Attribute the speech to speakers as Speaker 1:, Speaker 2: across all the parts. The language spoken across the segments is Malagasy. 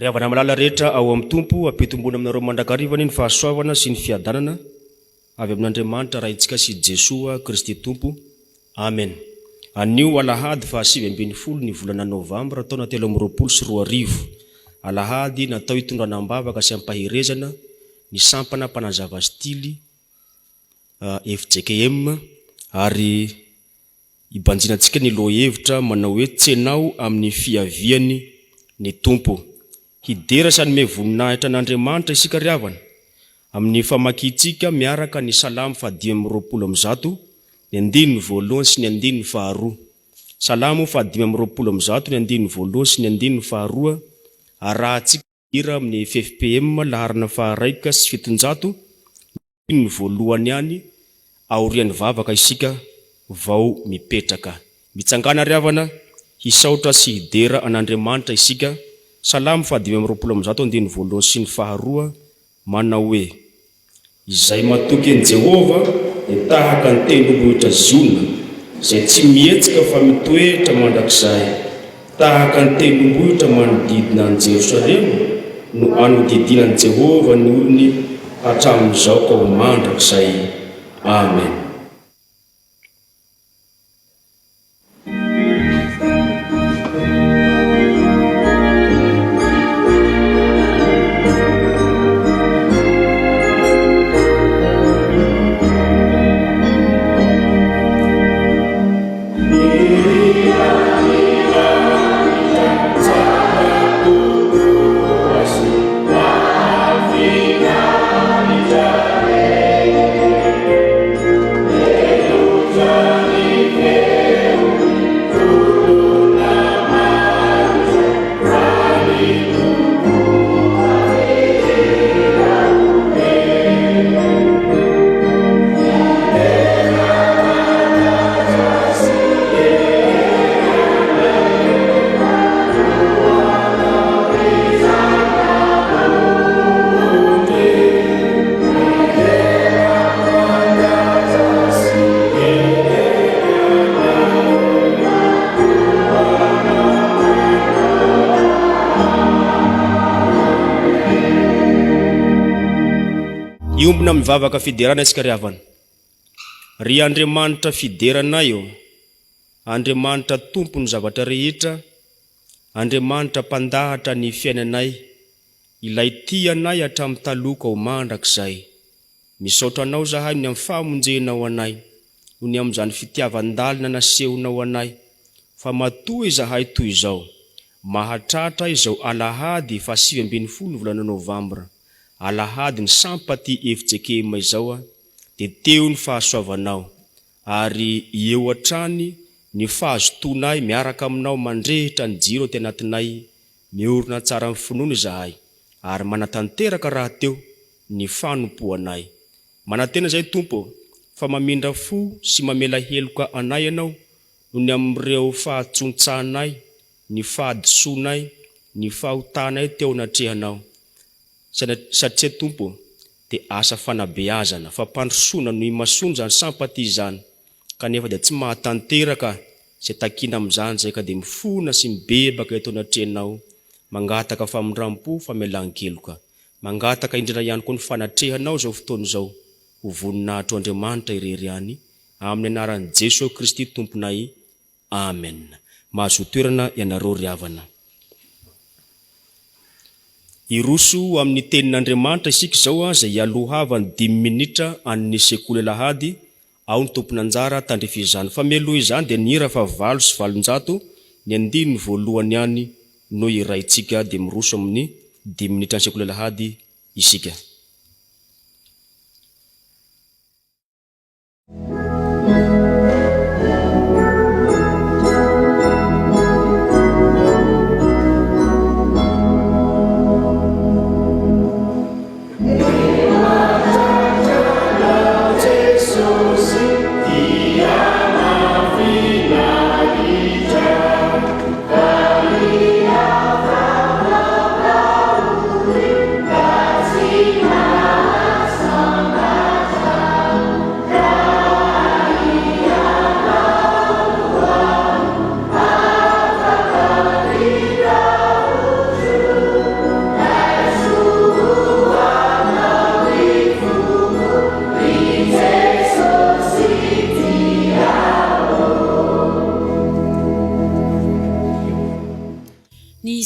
Speaker 1: Ry havana malala rehetra ao amin'ny Tompo, ampitomboina aminareo mandrakariva anie ny fahasoavana sy ny fiadanana avy amin'Andriamanitra Raintsika sy Jesoa Kristy Tompo. Amen. Anio alahady faha 19 ny volana novambra taona 2023. Alahady natao hitondrana am-bavaka sy am-paherezana ny sampana mpanazava stily fjkm ary Hibanjinantsika ny lohahevitra manao hoe Tsenao amin'ny fiaviany ny Tompo. Hidera sy hanome voninahitra an'Andriamanitra isika ry havana, amin'ny famakiantsika miaraka ny Salamo faha-125, ny andininy voalohany sy ny andininy faharoa. Salamo faha-125, ny andininy voalohany sy ny andininy faharoa, arahantsika. Hira amin'ny ffpm laharana faha-701, ny voalohany ihany, aorian'ny vavaka isika vao mipetraka. Mitsangàna ry havana, hisaotra sy hidera an'Andriamanitra isika, Salamo faha-125 andininy voalohany sy ny faharoa, manao hoe. Izay matoky an'i Jehovah dia tahaka ny tendrombohitra Ziona, izay tsy mihetsika fa mitoetra mandrakizay. Tahaka ny tendrombohitra manodidina an'i Jerosalema no anodidinan'i Jehovah ny olony hatramin'izao ka ho mandrakizay. Amen. Hiombona amin'ny vavaka fiderana isika ry havana. Ry Andriamanitra fideranay ô, Andriamanitra Tompon'ny zavatra rehetra, Andriamanitra mpandahatra ny fiainanay, Ilay tia anay hatramin'ny taloha ka ho mandrakizay. Misaotra Anao zahay ny amin'ny famonjenao anay, noho ny amin'izany fitiavan-dalina nasehonao anay, fa matoa izahay toy izao, mahatratra izao alahady faha 19 volana novambra, alahadin'ny Sampati fjkm izao dia teo ny fahasoavanao, ary eo hatrany ny fahazotoanay miaraka aminao mandrehitra ny jiro aty anatinay, miorina tsara amin'ny finoana izahay, ary manatanteraka rahateo ny fanompoanay. Manantena izahay Tompo ô, fa mamindra fo sy mamela heloka anay Ianao noho ny amin'ireo fahatsontsanay, ny fahadisoanay, ny fahotanay teo anatrehanao. Satria Tompo ô, dia asa fanabeazana, fampandrosoana no imasoana izany sampati izany, kanefa dia tsy mahatanteraka izay takiana amin'izany izahay ka dia mifona sy mibebaka eto anatrehanao, mangataka famindram-po, famelan-keloka. Mangataka indrindra ihany koa ny fanatrehanao izao fotoana izao ho voninahitro Andriamanitra irery ihany, amin'ny anaran'i Jesoa Kristy Tomponay, Amen. Mahazoa toerana ianareo ry havana. Hiroso amin'ny tenin'Andriamanitra isika izao izay hialohavan'ny dimy minitra an'ny sekoly alahady, ao ny tompon'anjara tandrify izany. Fa mialoha izany dia ny hira faha 808, ny andininy voalohany ihany no hiraintsika dia miroso amin'ny dimy minitra an'ny sekoly alahady isika.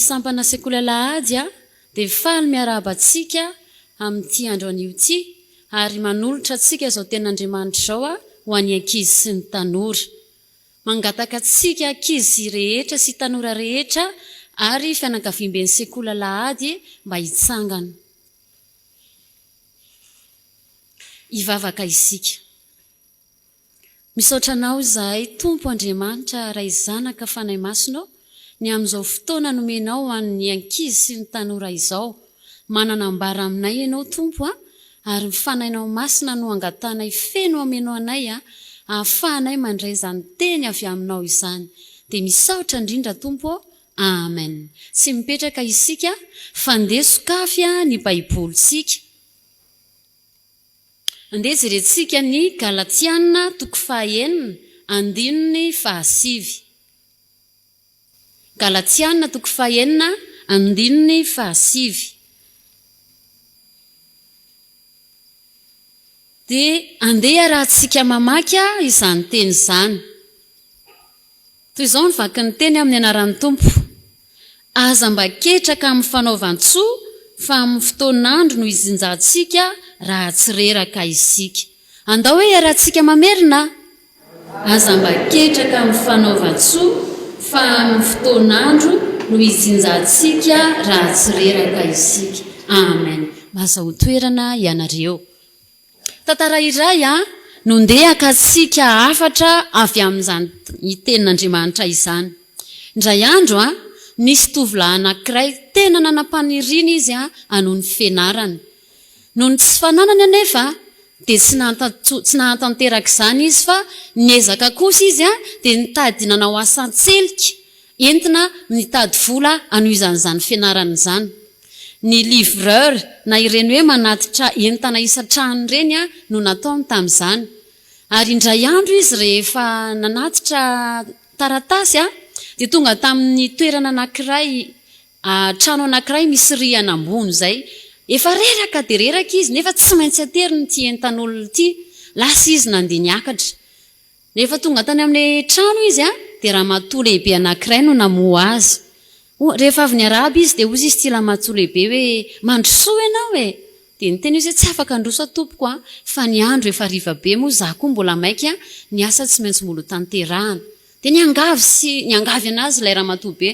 Speaker 2: Sampana Sekoly Alahady dia faly miarahaba antsika amin'ity andro anio ity ary manolotra antsika izao Tenin'Andriamanitra izao ho an'ny ankizy sy ny tanora. Mangataka antsika ankizy rehetra sy tanora rehetra ary fianakaviamben'ny Sekoly Alahady mba hitsangana. Hivavaka isika. Misaotra Anao izahay Tompo Andriamanitra Ray Zanaka Fanahy Masina ô, ny amin'izao fotoana nomenao ho an'ny ankizy sy ny tanora izao. Manana ambara aminay Ianao Tompo a, ary ny Fanahinao Masina no angatahanay feno hameno anay a, ahafahanay mandray izany teny avy aminao izany. Dia misaotra indrindra Tompo ô. Amen. Tsy mipetraka isika fa ndeha sokafy ny baibolintsika. Andeha jerentsika ny Galatiana toko fahaenina andininy fahasivy. Galatiana toko fahaenina andininy fahasivy. Dia andeha iarahantsika mamaky izany teny izany. Toy izao ny vakin'ny teny amin'ny anaran'ny Tompo, Aza mba ketraka amin'ny fanaovan-tsoa, fa amin'ny fotoan'andro no hijinjantsika raha tsy reraka isika. Andao hoe iarahantsika mamerina a! Aza mba ketraka amin'ny fanaovan-tsoa, fa amin'ny fotoan'andro no hijinjantsika raha tsy reraka isika. Amen. Mahazahoa toerana ianareo. Tantara iray no ndeha hakantsika hafatra avy amin'izany Tenin'Andriamanitra izany. Indray andro, nisy tovolahy anankiray tena nanam-paniriana izy hanohy ny fianarany. Noho ny tsy fananany anefa, dia tsy tsy nahatanteraka izany izy fa niezaka kosa izy dia nitady nanao asa an-tselika entina mitady vola hanohizana izany fianarana izany. Ny livreur na ireny hoe manatitra entana isan-trano ireny no nataony tamin'izany. Ary indray andro izy rehefa nanatitra taratasy dia tonga tamin'ny toerana anankiray, trano anankiray misy rihana ambony izay. Efa reraka dia reraka izy nefa tsy maintsy ateriny ity entan'olona ity. Lasa izy nandeha niakatra. Rehefa tonga tany amin'ilay trano izy dia ramatoa lehibe anankiray no namoha azy. Rehefa avy niarahaba izy dia hoy izy ity ramatoa lehibe hoe, Mandrosoa ianao e! Dia niteny izy hoe, Tsy afaka handroso aho tompoko a, fa ny andro efa hariva be moa izaho koa mbola maika ny asa tsy maintsy mbola ho tanterahana. Dia niangavy sy niangavy an'azy ilay ramatoa be.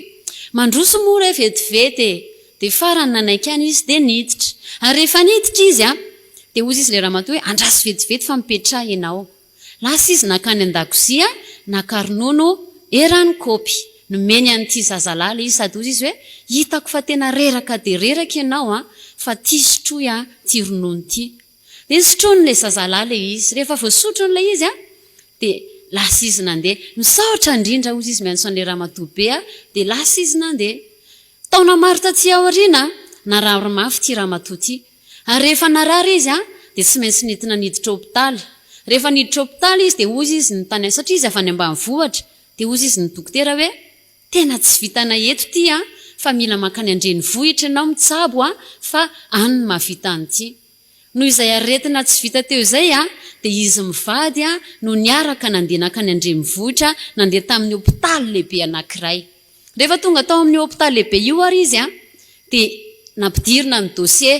Speaker 2: Mandroso moa re vetivety e! Dia farany nanaiky ihany izy dia niditra. Ary rehefa niditra izy dia hoy izy ilay ramatoa hoe, Andraso vetivety fa mipetraha ianao. Lasa izy nankany an-dakozia naka ronono eran'ny kaopy. Nomeny an'ity zazalahy ilay izy sady hozy izy hoe, Hitako fa tena reraka dia reraka ianao an, fa ity sotroy an, ity ronono ity. Dia nosotroin'ilay zazalahy ilay izy. Rehefa voasotrony ilay izy an, dia lasa izy nandeha. Misaotra indrindra, hozy izy miantso an'ilay ramatoa be an, dia lasa izy nandeha. Taona maro taty aoriana, narary mafy ity ramatoa ity. Ary rehefa narary izy dia tsy maintsy nentina niditra hopitaly. Rehefa niditra hopitaly izy dia hozy izy ny tany satria izy avy any ambanivohitra, dia hozy izy ny dokotera hoe, tena tsy vitanay eto ity an, fa mila mankany an-drenivohitra ianao mitsabo an, fa any no mahavita an'ity. Noho izay aretina tsy vita teo izay dia izy mivady no niaraka nandeha nankany an-drenivohitra, nandeha tamin'ny hopitaly lehibe anankiray. Rehefa tonga tao amin'io hopitaly lehibe io ary izy dia nampidirina ny dossier.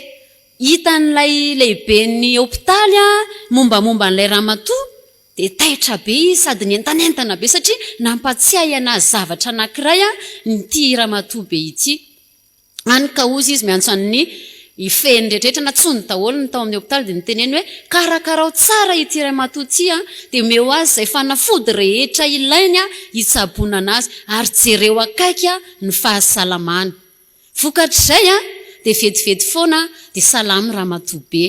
Speaker 2: Hitan'ilay lehiben'ny hopitaly mombamomba an'ilay ramatoa dia taitra be izy sady nientanentana be satria nampatsiahy an'azy zavatra anankiray ity ramatoa be ity. Hany ka hozy izy miantso an'ny hifehy ny rehetrarehetra, nantsoiny daholo ny tao amin'ny hopitaly dia niteneny hoe, karakarao tsara ity ramatoa ity an, dia omeo azy izay fanafody rehetra ilainy hitsaboana anazy ary jereo akaiky ny fahasalamany. Vokatr'izay dia vetivety foana dia salama ramatoa be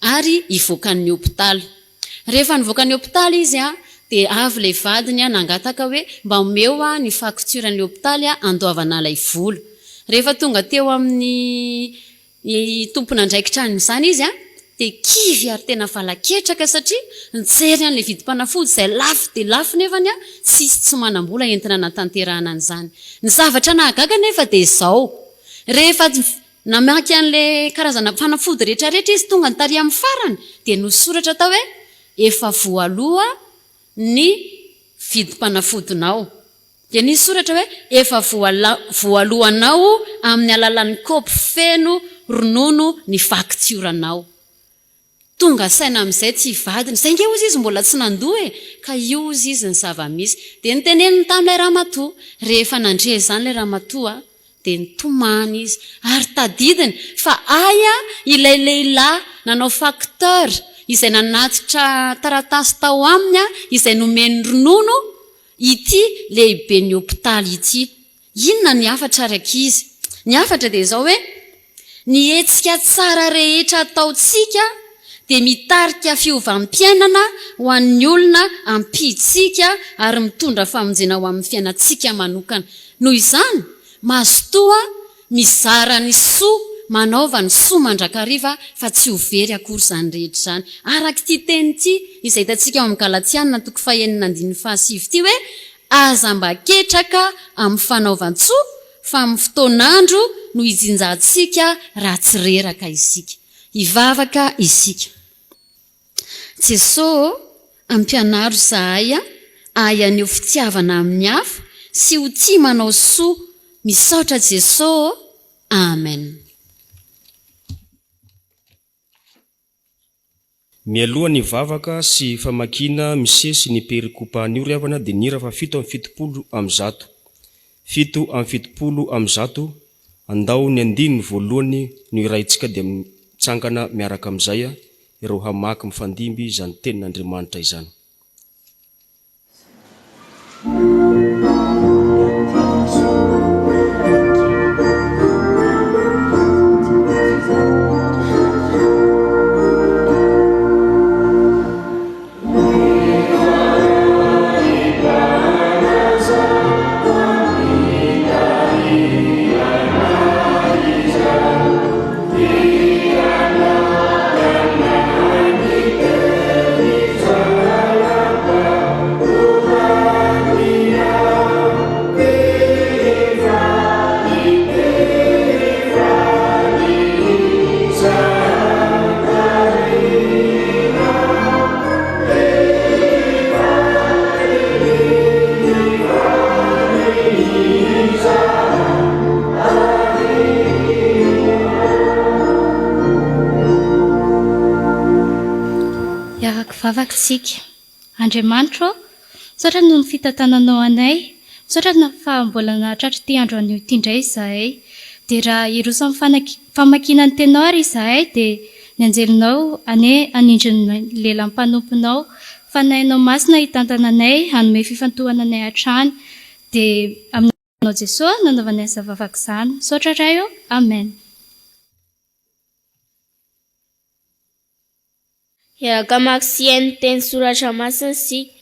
Speaker 2: ary hivoaka ny hopitaly. Rehefa nivoaka ny hopitaly izy dia avy ilay vadiny nangataka hoe mba omeo aho ny facture an'ilay hopitaly handoavana ilay vola. Rehefa tonga teo amin'ny tompon'andraikitra an'izany izy dia kivy ary tena valaketraka satria nijery an'ilay vidim-panafody izay lafo dia lafo nefany tsisy tsy manam-bola entina hanatanterahana an'izany. Ny zavatra nahagaga anefa dia izao, rehefa Namaky an'ilay karazana fanafody rehetrarehetra izy, tonga tary amin'ny farany dia nosoratra tao hoe efa voaloa ny vidim-panafodinao. Dia nisy soratra hoe, Efa voaloanao amin'ny alalan'ny kaopy feno ronono ny faktioranao. Tonga saina amin'izay tsy vadiny. Izay ange hozy izy mbola tsy nandoa e! Ka io hozy izy ny zava-misy. Dia noteneniny tamin'ilay ramatoa. Rehefa nandre izany ilay ramatoa dia nitomany izy. Ary tadidiny fa hay ilay lehilahy nanao facteur izay nanatitra taratasy tao aminy izay nomeny ronono ity lehiben'ny hopitaly ity. Inona ny hafatra ry ankizy? Ny hafatra dia izao hoe, ny hetsika tsara rehetra ataontsika dia mitarika fiovam-piainana ho an'ny olona ampiantsika ary mitondra famonjena ho amin'ny fiainantsika manokana. Noho izany, mazotoa mizara ny soa, manaova ny soa mandrakariva fa tsy ho very akory izany rehetra izany. Araka ity teny ity, izay hitantsika ao amin'ny Galatiana toko fahenina andininy fahasivy ity hoe, Aza mba ketraka amin'ny fanaovan-tsoa fa amin'ny fotoan'andro no hijinjantsika raha tsy reraka isika. Hivavaka isika. Jeso ô, ampianaro izahay hahay haneho fitiavana amin'ny hafa sy ho tia manao soa. Misaotra Jeso ô. Amen.
Speaker 1: Mialoha ny vavaka sy famakiana misesy ny perikopa anio ry havana dia ny hira faha 177. 177, andao ny andininy voalohany no hirahintsika dia mitsangana miaraka amin'izay ireo hamaky mifandimby izany tenin'Andriamanitra izany.
Speaker 3: Hiaraka hivavaka isika. Andriamanitra ô, misaotra noho ny fitantananao anay, misaotra fa mbola nahatratra ity andro anio ity indray izahay. Dia raha hiroso amin'ny famakiana ny Teninao ary izahay dia ny anjelinao anie hanindry ny lelan'ny mpanomponao, Fanahinao Masina hitantana anay hanome fifantohana anay hatrany. Dia amin'ny anaranao Jesoa nanaovanay izany vavaka izany. Misaotra Ray ô. Amen.
Speaker 4: Hiaraka hamaky sy hihaino ny teny soratra masina isika.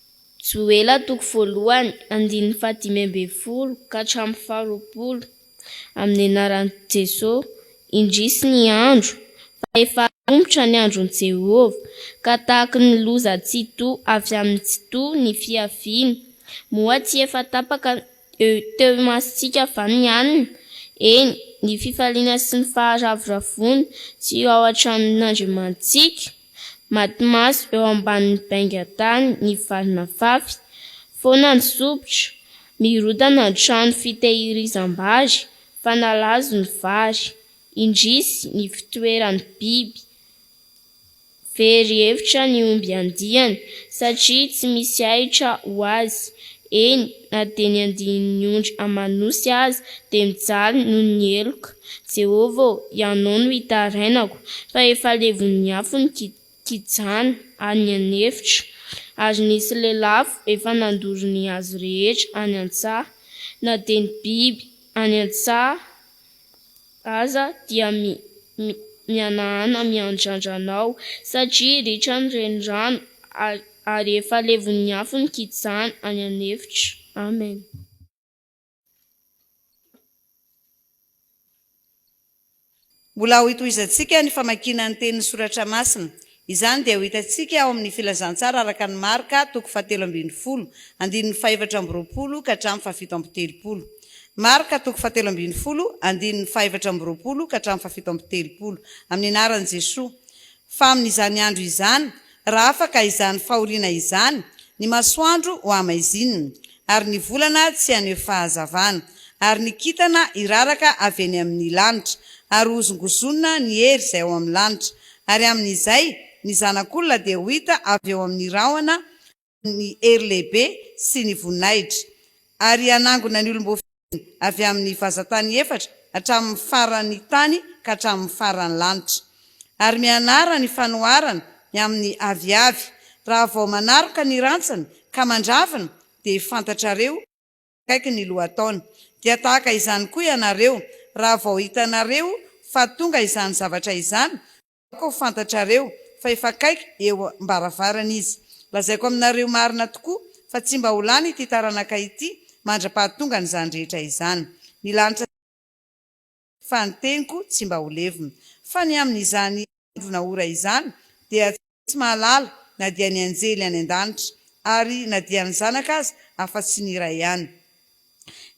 Speaker 4: Joela toko voalohany, andininy fahadimy ambin'ny folo ka hatramin'ny faharoapolo. Amin'ny anaran'i Jesoa. Indrisy ny andro, fa efa romotra ny andron'i Jehovah, ka tahaky ny loza tsitoha avy amin'ny Tsitoha ny fiaviany. Moa tsy efa tapaka eo teo imasontsika va ny hanina? Eny, ny fifaliana sy ny faharavoravoana tsy ho ao an-tranon'Andriamanitsika? Maty maso eo ambanin'ny baingan-tany ny vary nafafy, foana ny sompitra, mirodana ny trano fitehirizam-bary, fa nalazo ny vary. Indrisy ny fitoeran'ny biby. Very hevitra ny omby andiany, satria tsy misy ahitra ho azy. Eny, na dia ny andian'ny ondry aman'osy aza dia mijaly noho ny heloka. Jehovah ô, Ianao no itarainako, fa efa levon'ny afo ny kijana any an'efitra, ary nisy lelafo efa nandoro ny hazo rehetra any an-tsaha. Na dia ny biby any an-tsaha aza dia mihanahana miandrandra anao, satria ritra ny renirano ary efa levon'ny afo ny kijana any an'efitra. Amen.
Speaker 5: Mbola hotohizantsika ny famakiana ny tenin'ny Soratra Masina. Izany dia ho hitantsika ao amin'ny Filazantsara araka an'i Marka, toko fahatelo ambin'ny folo, andininy fahefatra amby roapolo ka hatramin'ny fahafito amby telopolo. Marka, toko fahatelo ambin'ny folo, andininy fahefatra amby roapolo ka hatramin'ny fahafito amby telopolo. Amin'ny anaran'i Jesoa. Fa amin'izany andro izany, raha afaka izany fahoriana izany, ny masoandro ho hamaizinina. ary ny volana tsy haneho fahazavana, ary ny kintana hiraraka avy eny amin' ny lanitra, ary hohozongozonina ny hery izay ao amin' ny lanitra, ary amin' izay ny Zanak' olona dia ho hita avy eo amin' ny rahona amin' ny hery lehibe sy ny voninahitra, ary hanangona ny olom-boafidiny avy amin' ny vazan-tany efatra hatramin' ny faran' ny tany ka hatramin' ny faran' ny lanitra. Ary mianara ny fanoharana ny amin' ny aviavy, raha vao manaroka ny rantsany ka mandravina, dia fantatrareo akaiky ny lohataona. Dia tahaka izany koa ianareo, raha vao hitanareo fa tonga izany zavatra izany, aoka ho fantatrareo fa efa akaiky eo am-baravarana izy. Lazaiko aminareo marina tokoa fa tsy mba ho lany ity taranaka ity mandra-pahatongan'izany rehetra izany. Ny lanitra fa ny teniko tsy mba ho levona. Fa ny amin'izany andro na ora izany dia tsy mahalala na dia ny anjely any an-danitra, ary na dia ny Zanaka aza, afa-tsy ny Ray ihany.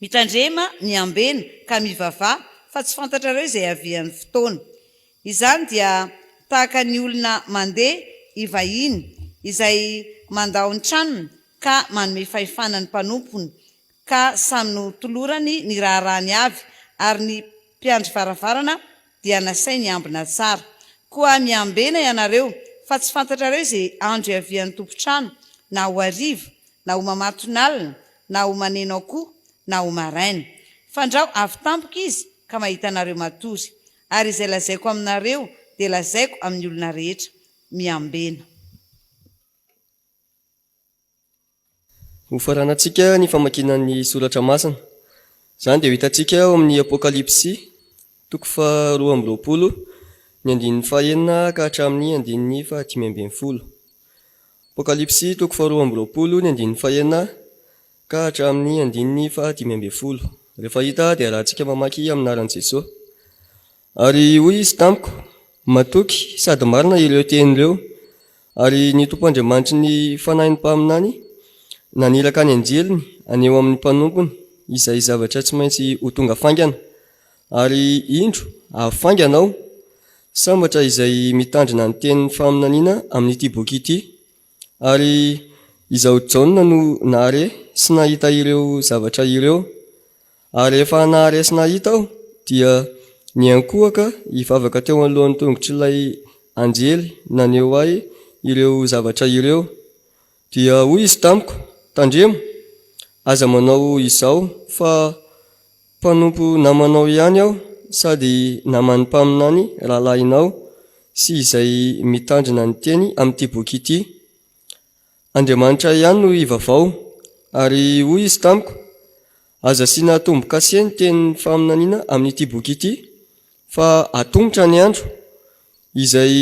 Speaker 5: Mitandrema, miambena, ka mivavaha, fa tsy fantatrareo izay havian'ny fotoana. Izany dia tahaka ny olona mandeha hivahiny, izay mandao ny tranony ka manome fahefana ny mpanompony, ka samy notolorany ny raharahany avy, ary ny mpiandry varavarana dia nasainy hiambina tsara. Koa miambena ianareo, fa tsy fantatrareo izay andro hiavian'ny tompon-trano, na ho hariva, na ho mamatonalina, na ho maneno akoho, na ho maraina. Fandrao avy tampoka izy ka mahita anareo matory. Ary izay lazaiko aminareo dia lazaiko amin'ny olona rehetra, Miambena.
Speaker 6: Hofaranantsika ny famakiana ny soratra masina. Izany dia ho hitantsika ao amin'ny Apokalypsy, toko faharoa amby roapolo, ny andininy fahenina ka hatramin'ny andininy fahadimy ambin'ny folo. Apokalypsy toko faharoa amby roapolo, ny andininy fahenina ka hatramin'ny andininy fahadimy ambin'ny folo. Rehefa hita dia arahantsika mamaky amin'ny anaran'i Jesoa. Ary hoy izy tamiko, Matoky sady marina ireo teny ireo, ary ny Tompo Andriamanitry ny fanahin'ny mpaminany naniraka ny anjeliny haneho amin'ny mpanompony izay zavatra tsy maintsy ho tonga faingana. Ary indro, avy faingana aho. Sambatra izay mitandrina ny tenin'ny faminaniana amin'ity boky ity. Ary izaho Jaona no nahare sy nahita ireo zavatra ireo. Ary rehefa nahare sy nahita aho, dia niankohoka hivavaka teo anoloan'ny tongotr'ilay anjely naneho ahy ireo zavatra ireo. Dia hoy izy tamiko, Tandremo! Aza manao izao, fa mpanompo namanao ihany aho sady naman'ny mpaminany rahalahinao sy izay mitandrina ny teny amin'ity boky ity. Andriamanitra ihany no ivavao. Ary hoy izy tamiko, Aza asiana tombo-kase ny tenin'ny faminaniana amin'ity boky ity, fa atomotra ny andro. Izay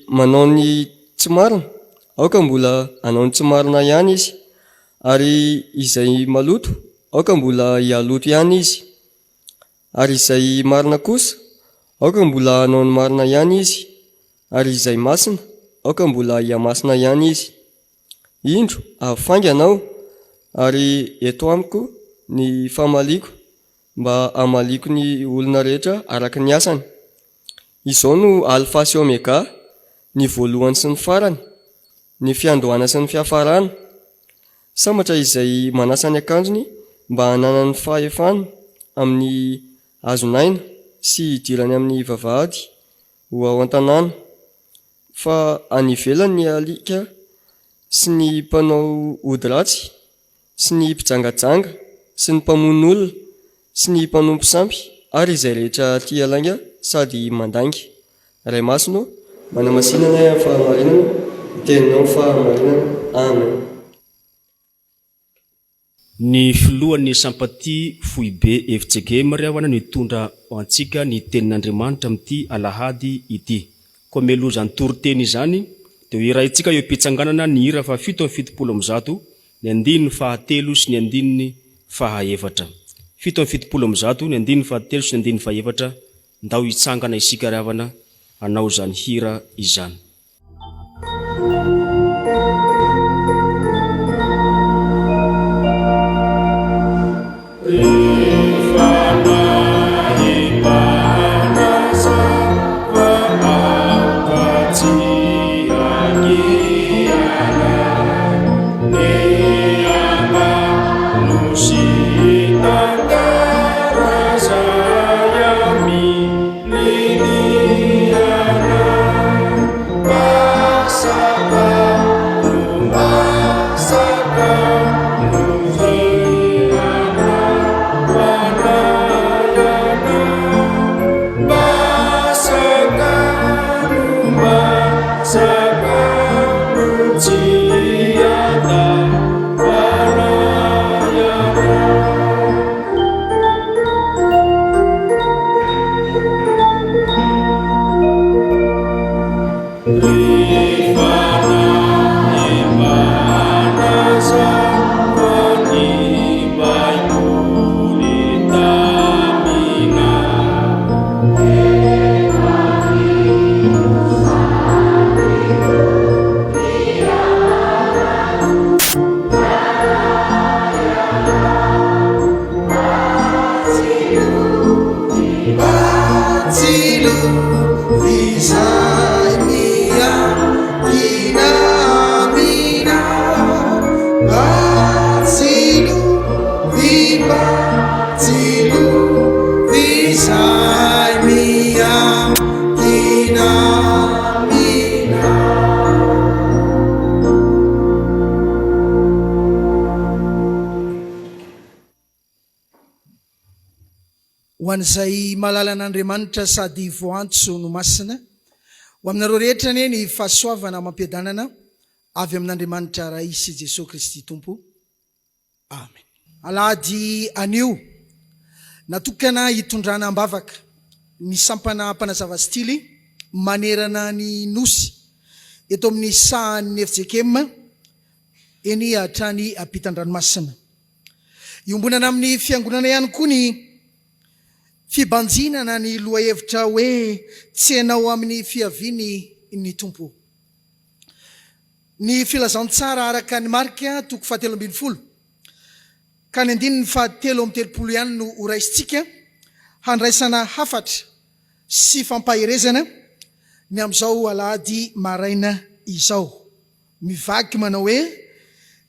Speaker 6: manao ny tsy marina, aoka mbola hanao ny tsy marina ihany izy, ary izay maloto, aoka mbola hihaloto ihany izy. Ary izay marina kosa, aoka mbola hanao ny marina ihany izy, ary izay masina, aoka mbola hihamasina ihany izy. Indro, avy faingana aho, ary eto amiko ny famaliako, mba hamaliako ny olona rehetra araka ny asany. Izao no Alfa sy Omega, ny voalohany sy ny farany, ny fiandohana sy ny fiafarana. Sambatra izay manasa ny akanjony mba hananany fahefana amin'ny hazon'aina sy hidirany amin'ny vavahady ho ao an-tanàna. Fa any ivelany ny alika sy ny mpanao ody ratsy sy ny mpijangajanga sy ny mpamono olona sy ny mpanompo sampy ary izay rehetra tia lainga sady mandainga. Ray Masina ô, manamasina anay amin'ny fahamarinana, ny Teninao ny fahamarinana. Amen.
Speaker 1: Ny filohan'ny Sampati Foibe FJKM ry havana no hitondra ho antsika ny tenin'Andriamanitra amin'ity alahady ity. Koa mialoha izany toriteny izany dia ho hirahintsika eo am-pitsanganana ny hira faha 177, ny andininy fahatelo sy ny andininy faha efatra. 177, ny andininy fahatelo sy ny andininy faha efatra, ndao hitsangana isika ry havana hanao izany hira izany.
Speaker 7: Ho an'izay mahalala an'Andriamanitra sady voantso no masina, ho aminareo rehetra anie ny fahasoavana amam-piadanana avy amin'Andriamanitra Ray sy Jesoa Kristy Tompo. Amen. Alahady anio, natokana hitondrana am-bavaka ny sampana mpanazava stily manerana ny Nosy eto amin'ny sahan'ny fjkm eny hatrany ampitan-dranomasina. Iombonana amin'ny Fiangonana ihany koa ny fibanjinana ny lohahevitra hoe Tsenao amin'ny fiaviany ny Tompo. Ny Filazantsara araka an'i Marka toko fahatelo ambin'ny folo ka ny andininy fahatelo amby telopolo ihany no horaisintsika handraisana hafatra sy fampaherezana ny amin'izao alahady maraina izao. Mivaky manao hoe,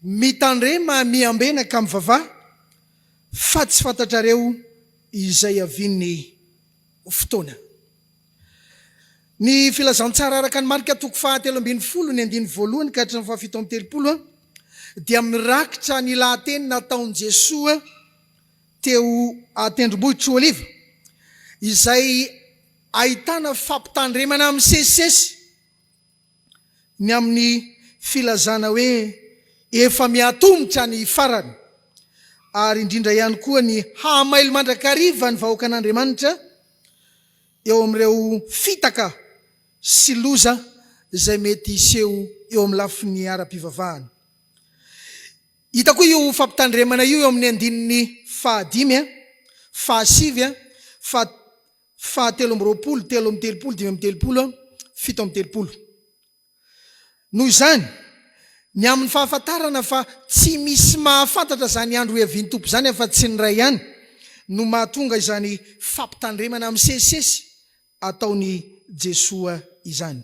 Speaker 7: Mitandrema miambena ka mivavaha, fa tsy fantatrareo izay havian'ny fotoana. Ny Filazantsara araka an'i Marka toko fahatelo ambin'ny folo ny andininy voalohany ka hatramin'ny fahafito amby telopolo dia mirakitra ny lahateny nataon'i Jesoa teo an-tendrombohitr'i Oliva, izay ahitana fampitandremana misesisesy. ny amin'ny filazana hoe efa mihatomotra ny farany, ary indrindra ihany koa ny hahamailo mandrakariva ny vahoakan'Andriamanitra eo amin'ireo fitaka sy loza izay mety hiseho eo amin'ny lafiny ara-pivavahana. Hita koa io fampitandremana io eo amin'ny andininy fahadimy, fahasivy, faha fahatelo amby roapolo, 33, 35, 37. Noho izany, ny amin'ny fahafantarana fa tsy misy mahafantatra izany andro hiavian'ny Tompo izany afa-tsy ny Ray ihany no mahatonga izany fampitandremana misesisesy ataon'i Jesoa izany.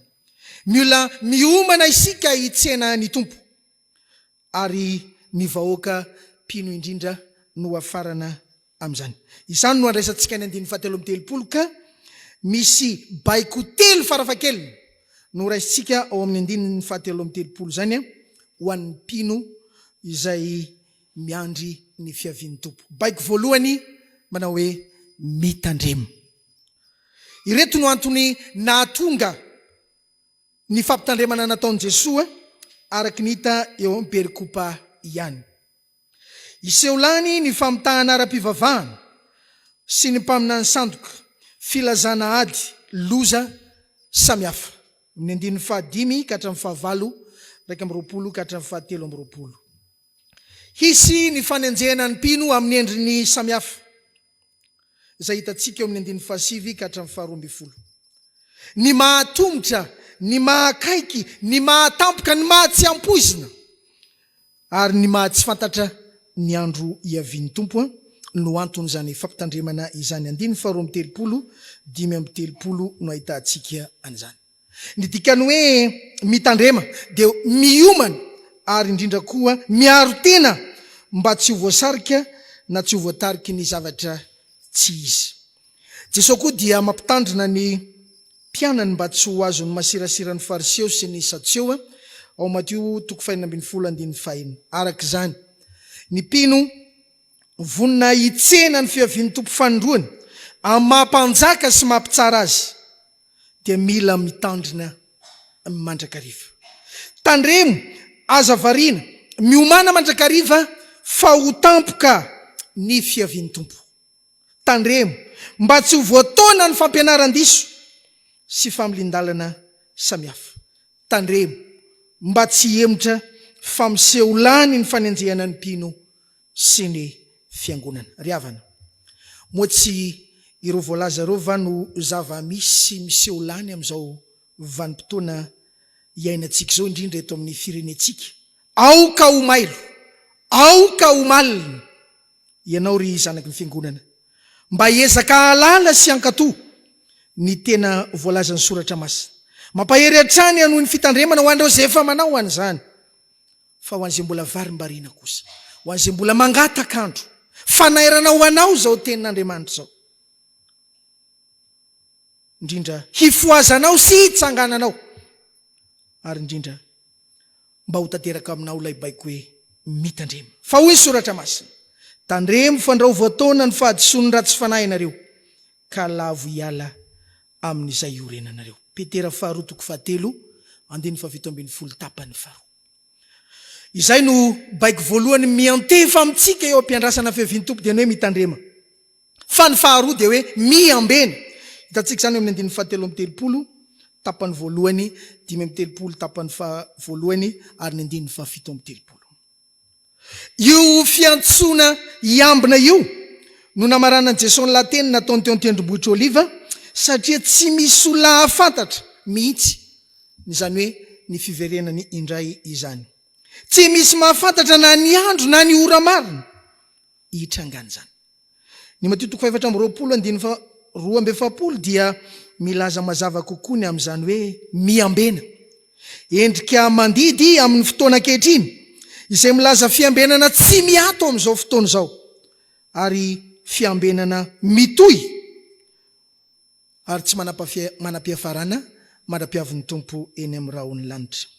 Speaker 7: Mila miomana isika hitsena ny Tompo. ary ny vahoaka mpino indrindra no hafarana amin'izany. Izany no andraisantsika ny andininy fahatelo amby telopolo ka misy baiko telo farafahakeliny no raisintsika ao amin'ny andininy fahatelo amby telopolo izany ho an'ny mpino izay miandry ny fiavian'ny Tompo. Baiko voalohany manao hoe mitandrema. Ireto no antony nahatonga Ny fampitandremana nataon'i Jesoa araka ny hita eo amin'ny perikopa ihany. Hiseho lany ny famitahana ara-pivavahana sy ny mpaminany sandoka, filazana ady, loza samihafa. Amin'ny andininy fahadimy ka hatramin'ny fahavalo, 21 ka hatramin'ny fahatelo amby roapolo. Hisy ny fanenjehana ny mpino amin'ny endriny samihafa. izay hitantsika eo amin'ny andininy fahasivy ka hatramin'ny faharoa ambin'ny folo. Ny mahatomotra, ny mahakaiky, ny mahatampoka, ny maha-tsy ampoizina ary ny maha-tsy fantatra ny andro hiavian'ny Tompo no anton'izany fampitandremana izany. Andininy faharoa amby telopolo, 35 no ahitantsika an'izany. Ny dikan'ny hoe mitandrema dia miomana ary indrindra koa miaro tena mba tsy ho voasarika na tsy ho voatariky ny zavatra tsy izy. Jesoa koa dia mampitandrina ny mpianany mba tsy ho azon'ny masirasiran'ny Fariseo sy ny Sadseo ao Matio toko fahenina ambin'ny folo andininy fahenina. Araka izany, ny mpino vonona hitsena ny fiavian'ny Tompo fanindroany amin'ny maha mpanjaka sy maha mpitsara azy dia mila mitandrina mandrakariva. Tandremo, aza variana, miomàna mandrakariva fa ho tampoka ny fiavian'ny Tompo. Tandremo mba tsy ho voataona ny fampianaran-diso sy familian-dalana samihafa. Tandremo mba tsy hihemotra fa miseho lany ny fanenjehana ny mpino sy ny fiangonana. Ry havana, moa tsy ireo voalaza ireo va no zava-misy miseho lany amin'izao vanim-potoana iainantsika izao, indrindra eto amin'ny firenentsika? Aoka ho mailo! Aoka ho malina! Ianao ry zanaky ny fiangonana, mba hiezaka hahalala sy hankatò ny tena voalazan'ny Soratra Masina. Mampahery hatrany hanohy ny fitandremana ho an'ireo izay efa manao an'izany. Fa ho an'izay mbola varimbariana kosa, ho an'izay mbola mangataka andro, fanairana ho anao izao tenin'Andriamanitra izao, indrindra hifohazanao sy hitsangananao, ary indrindra mba ho tanteraka aminao ilay baiko hoe mitandrema. Fa hoy ny Soratra Masina, Tandremo fandrao voataona ny fahadisoan'ny ratsy fanahy ianareo. ka lavo hiala amin'izay iorenanareo. Petera faharoa toko fahatelo andininy faha-17 tapany faharoa. Izay no baiko voalohany miantefa amintsika eo am-piandrasana fiavian'ny Tompo dia ny hoe mitandrema. Fa ny faharoa dia hoe miambena. Hitantsika izany eo amin'ny andininy fahatelo amby telopolo tapany voalohany, 35 tapany faha voalohany ary ny andininy faha-37. Io fiantsoana hiambina io no namaranan'i Jesoa ny lahateny nataony teo an-tendrombohitr'i Oliva, satria tsy misy olona hahafantatra mihitsy izany hoe ny fiverenany indray izany. Tsy misy mahafantatra na ny andro na ny ora marina hitrangan'izany. Ny Matio toko faha-24 andininy faha-42 dia milaza mazava kokoa ny amin'izany hoe miambena. Endrika mandidy amin'ny fotoana ankehitriny, izay milaza fiambenana tsy miato amin'izao fotoana izao, ary fiambenana mitohy ary tsy manam-piafarana mandra-piavin'ny Tompo eny amin'ny rahon'ny lanitra.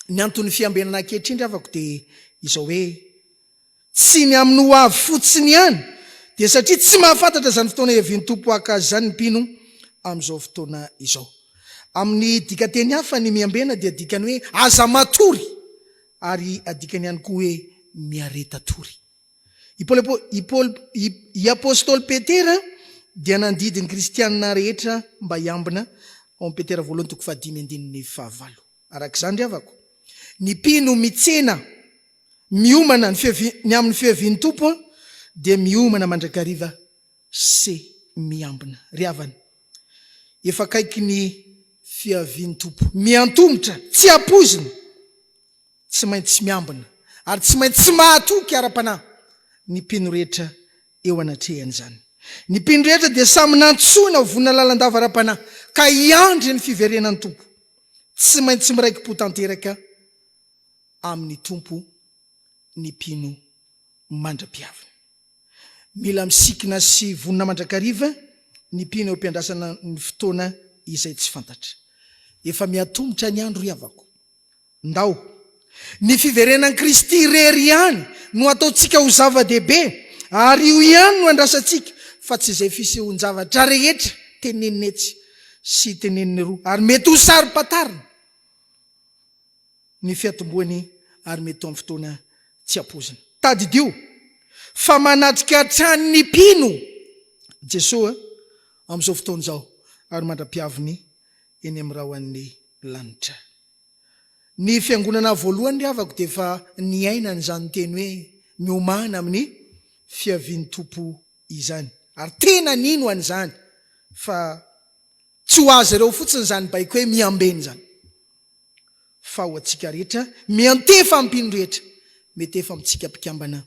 Speaker 7: Ny anton'ny fiambenana ankehitriny ry havako dia izao hoe, Tsy ny amin'ny ho avy fotsiny ihany, dia satria tsy mahafantatra izany fotoana hiavian'ny Tompo haka azy izany ny mpino amin'izao fotoana izao. Amin'ny dikanteny hafa, ny miambena dia adikany hoe aza matory ary adikany ihany koa hoe miareta tory. I Paoly i Paoly i Apostoly Petera dia nandidy ny kristiana rehetra mba hiambina ao amin'ny Petera voalohany toko fahadimy andininy fahavalo. Araka izany ry havako, ny mpino mitsena Miomana ny fiavi ny amin'ny fiavian'ny Tompo an, dia miomana mandrakariva sy miambina. Ry havana, efa akaiky ny fiavian'ny Tompo. Miantomotra, tsy ampoizina, tsy maintsy miambina ary tsy maintsy mahatoky ara-panahy ny mpino rehetra eo anatrehan'izany. Ny mpino rehetra dia samy nantsoina ho vonona lalandava ara-panahy ka hiandry ny fiverenan'ny Tompo. Tsy maintsy miraiki-po tanteraka amin'ny Tompo ny mpino mandra-piaviny. Mila misikina sy vonona mandrakariva ny mpino eo am-piandrasana ny fotoana izay tsy fantatra. Efa mihatomotra ny andro ry havako. Ndao! Ny fiverenan'i Kristy irery ihany no ataontsika ho zava-dehibe ary io ihany no andrasantsika fa tsy izay fisehoan-javatra rehetra tenenina etsy sy tenenina eroa ary mety ho saro-pantarina. ny fiatombohany ary mety ho amin'ny fotoana tsy ampoizina. Tadidio fa manatrika hatrany ny mpino Jesoa amin'izao fotoana izao ary mandra-piaviny eny amin'ny rahon'ny lanitra. Ny fiangonana voalohany ry havako dia efa niaina an'izany teny hoe miomàna amin'ny fiavian'ny Tompo izany ary tena nino an'izany fa tsy ho azy ireo fotsiny izany baiko hoe miambena izany. fa ho antsika rehetra, miantefa amin'ny mpino rehetra, miantefa amintsika mpikambana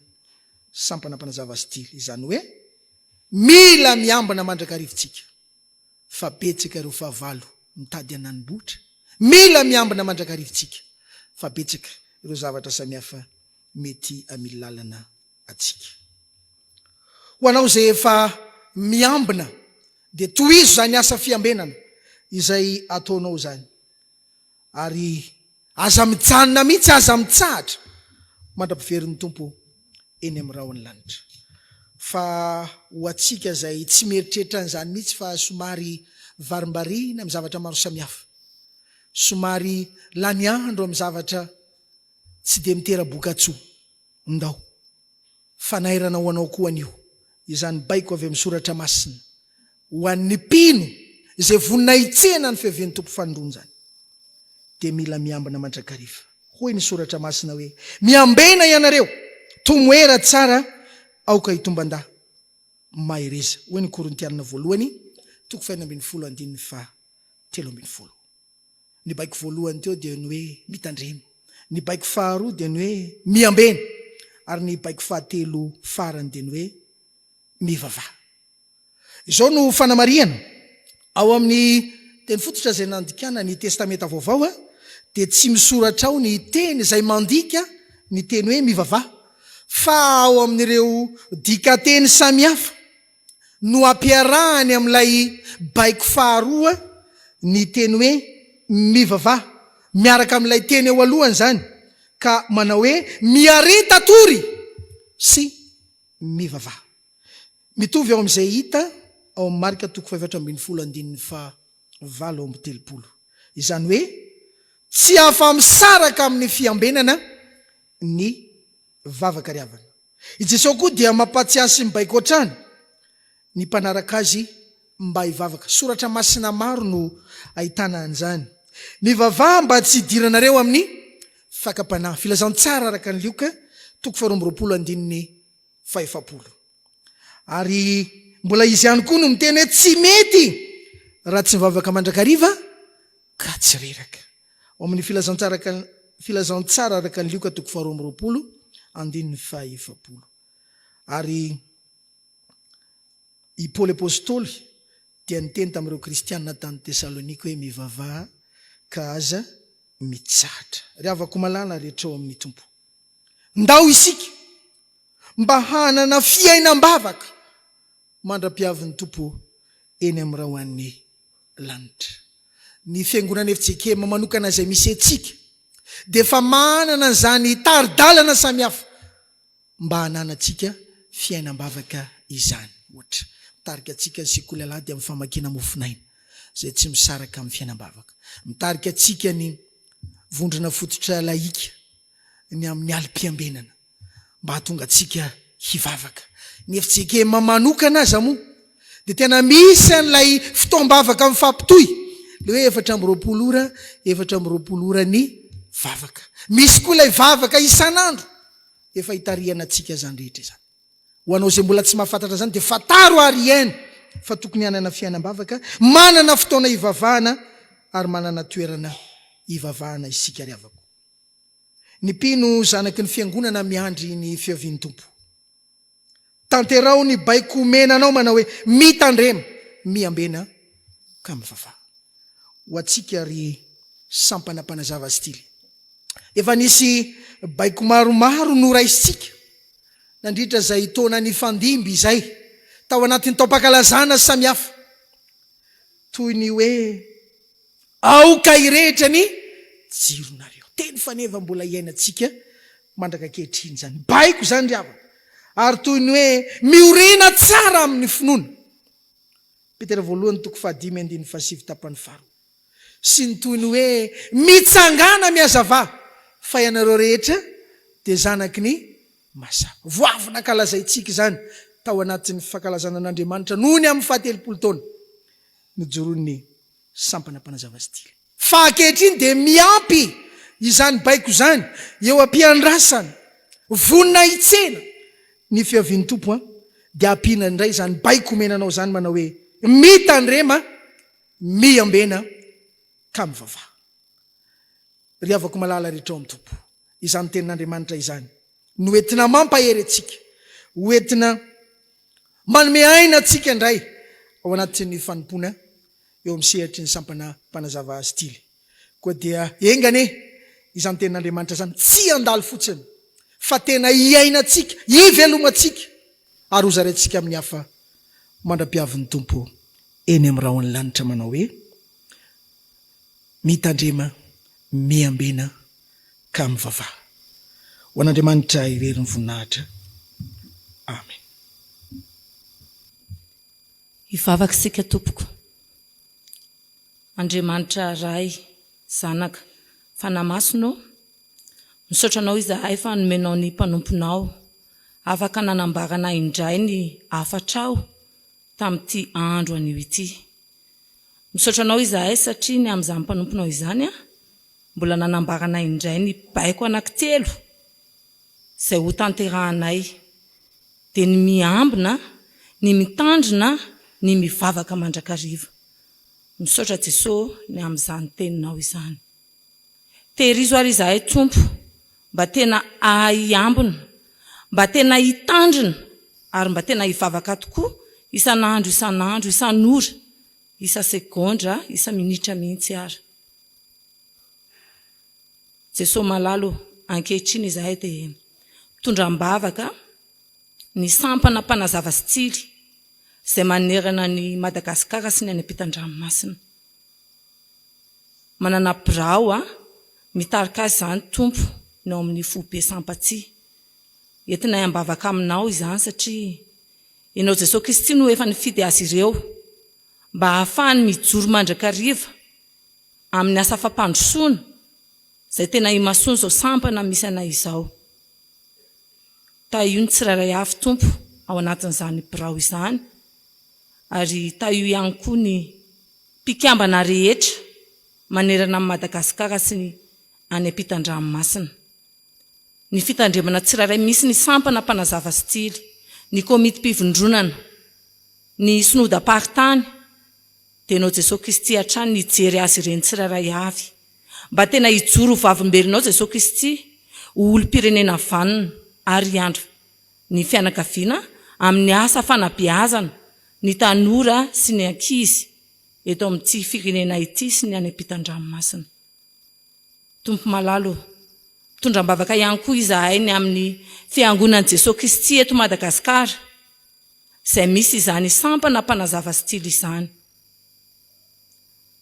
Speaker 7: sampana mpanazava stily, izany hoe mila miambina mandrakariva tsika fa betsaka ireo fahavalo mitady hanani-bohitra, mila miambina mandrakariva tsika fa betsaka ireo zavatra samihafa mety hamily lalana antsika. Ho anao izay efa miambina dia tohizo izany asa fiambenana izay ataonao izany ary aza mijanona mihitsy, aza mitsahatra mandra-piverin'ny Tompo eny amin'ny rahon'ny lanitra. Fa ho antsika izay tsy mieritreritra an'izany mihitsy fa somary varimbariana amin'ny zavatra maro samihafa, somary lany andro amin'ny zavatra tsy dia mitera-bokatsoa, Ndao. Fanairana ho anao koa anio izany baiko avy amin'ny Soratra Masina ho an'ny mpino izay vonona hitsena ny fiavian'ny Tompo fanindroany izany. Dia mila miambina mandrakariva. Hoy ny Soratra Masina hoe, Miambena ianareo, tomoera tsara, aoka hitomban-dahy. Mahereza. Hoy ny Korintianina voalohany, toko faha-16 andininy faha-13. Ny baiko voalohany teo dia ny hoe mitandrema. Ny baiko faharoa dia ny hoe miambena. Ary ny baiko fahatelo farany dia ny hoe mivavaha. Izao no fanamarihana, ao amin'ny teny fototra izay nandikana ny Testamenta Vaovao dia tsy misoratra ao ny teny izay mandika ny teny hoe mivavaha, fa ao amin'ireo dikanteny samihafa no ampiarahany amin'ilay baiko faharoa ny teny hoe mivavaha, miaraka amin'ilay teny eo alohany izany, ka manao hoe miareta tory sy mivavaha. Mitovy ao amin'izay hita ao. Ao amin'ny Marka toko fahefatra ambinifolo andininy faha 38. Izany hoe tsy afa-misaraka amin'ny fiambenana ny vavaka ry havana. I Jesoa koa dia mampahatsiahy sy mibaiko hatrany ny mpanaraka Azy mba hivavaka. Soratra masina maro no ahitana an'izany. Mivavaha mba tsy hidiranareo amin'ny fakam-panahy. Filazantsara araka an'i Lioka, toko faharoa amby roapolo andininy fahefapolo. Ary mbola izy ihany koa no miteny hoe tsy mety raha tsy mivavaka mandrakariva ka tsy reraka. Ao amin'ny filazantsara filazantsara araka an'i Lioka toko faharoa amby roapolo andininy fahaefapolo. Ary i Paoly Apostoly dia niteny tamin'ireo Kristianina tany Tesalonika hoe mivavaha ka aza mitsahatra. Ry havako malala rehetra ao amin'ny Tompo. Ndao isika mba hanana fiainam-bavaka mandra-piavin'ny Tompo eny amin'ny rahon'ny lanitra. Ny Fiangonana FJKM manokana izay misy antsika dia efa manana an'izany tari-dalana samihafa mba hananantsika fiainam-bavaka izany. Ohatra, mitarika antsika ny Sekoly Alahady amin'ny famakiana mofon'aina izay tsy misaraka amin'ny fiainam-bavaka. Mitarika antsika ny Vondrona Fototra Lahika ny amin'ny alim-piambenana mba hahatonga antsika hivavaka. Ny fjkm manokana aza moa dia tena misy an'ilay fotoam-bavaka mifampitohy, ilay hoe 24 ora, 24 ora ny vavaka. Misy koa ilay vavaka isan'andro efa itarihana antsika izany rehetra izany. Ho anao izay mbola tsy mahafantatra izany dia fantaro ary iaino fa tokony hanana fiainam-bavaka, manana fotoana hivavahana ary manana toerana hivavahana isika ry havako. Ny mpino zanaky ny fiangonana miandry ny fiavian'ny Tompo. Tanteraho ny baiko omena anao manao hoe, Mitandrema, miambena ka mivavaha. Ho antsika ry sampana mpanazava stily. Efa nisy baiko maromaro noraisintsika nandritra izay taona nifandimby izay tao anatin'ny taom-pankalazana samihafa. Toy ny hoe Aoka hirehitra ny jironareo. Teny faneva mbola iainantsika mandraka ankehitriny izany. Baiko izany ry havana. Ary toy ny hoe miorina tsara amin'ny finoana. Petera voalohany toko fahadimy andininy fahasivy tapany faharoa. Sy ny toy ny hoe mitsangàna mihazavà fa ianareo rehetra dia zanaky ny mazava. Vao avy nankalazaintsika izany tao anatin'ny fankalazana an'Andriamanitra noho ny amin'ny fahatelopolo taona nijoroan'ny sampana mpanazava stily. Fa ankehitriny dia miampy izany baiko izany eo am-piandrasana, vonona hitsena ny fiavian'ny Tompo an, dia ampiana indray izany baiko omena anao izany manao hoe, Mitandrema, miambena ka mivavaha. Ry havako malala rehetra ao amin'ny Tompo, izany tenin'Andriamanitra izany no entina mampahery antsika, ho entina manome aina antsika indray ao anatin'ny fanompoana eo amin'ny sehatry ny sampana mpanazava stily. Koa dia enga anie izany tenin'Andriamanitra izany tsy handalo fotsiny fa tena hiainantsika, hivelomantsika ary hozaraintsika amin'ny hafa mandra-piavin'ny Tompo eny amin'ny rahon'ny lanitra manao hoe, Mitandrema, miambena ka mivavaha. Ho an'Andriamanitra irery ny voninahitra. Amen.
Speaker 2: Hivavaka isika tompoko. Andriamanitra Ray, Zanaka, Fanahy Masina ô, misaotra Anao izahay fa nomenao ny mpanomponao afaka nanambarana indray ny hafatrao tamin'ity andro anio ity. Misaotra Anao izahay satria ny amin'izany mpanomponao izany mbola nanambaranay indray ny baiko anankitelo izay ho tanterahanay dia ny miambina, ny mitandrina, ny mivavaka mandrakariva. Misaotra Jeso ny amin'izany teninao izany. Tehirizo ary izahay Tompo mba tena hahay hiambina, mba tena hitandrina ary mba tena hivavaka tokoa isan'andro isan'andro, isan'ora, isa-segondra, isa-minitra mihitsy ara. Jesoa malala o, ankehitriny izahay dia mitondra am-bavaka ny sampana mpanazava sy tsily izay manerana an'i Madagasikara sy ny any ampitan-dranomasina. Manana birao mitarika azy izany Tompo ny ao amin'ny foibe Sampatsia. Entinay am-bavaka aminao izany satria Ianao Jesoa Kristy no efa nifidy azy ireo.
Speaker 8: mba hahafahany mijoro mandrakariva amin'ny asa fampandrosoana izay tena imasoan'izao sampana misy anay izao. Tahio ny tsirairay avy Tompo ao anatin'izany birao izany ary tahio ihany koa ny mpikambana rehetra manerana an'i Madagasikara sy ny any ampitan-dranomasina. Ny fitandremana tsirairay misy ny sampana mpanazava sy tily, ny komitim-pivondronana, ny synodam-paritany, dia Ianao Jesoa Kristy hatrany nijery azy ireny tsirairay avy. Mba tena hijoro ho vavolombelonao Jesoa Kristy, ho olom-pirenena vanona ary hiandry ny fianakaviana amin'ny asa fanabeazana ny tanora sy ny ankizy eto amin'ity firenena ity sy ny any ampitan-dranomasina. Tompo malala o! Mitondra am-bavaka ihany koa izahay ny amin'ny Fiangonan'i Jesoa Kristy eto Madagasikara, izay misy izany sampana mpanazava sy tily izany.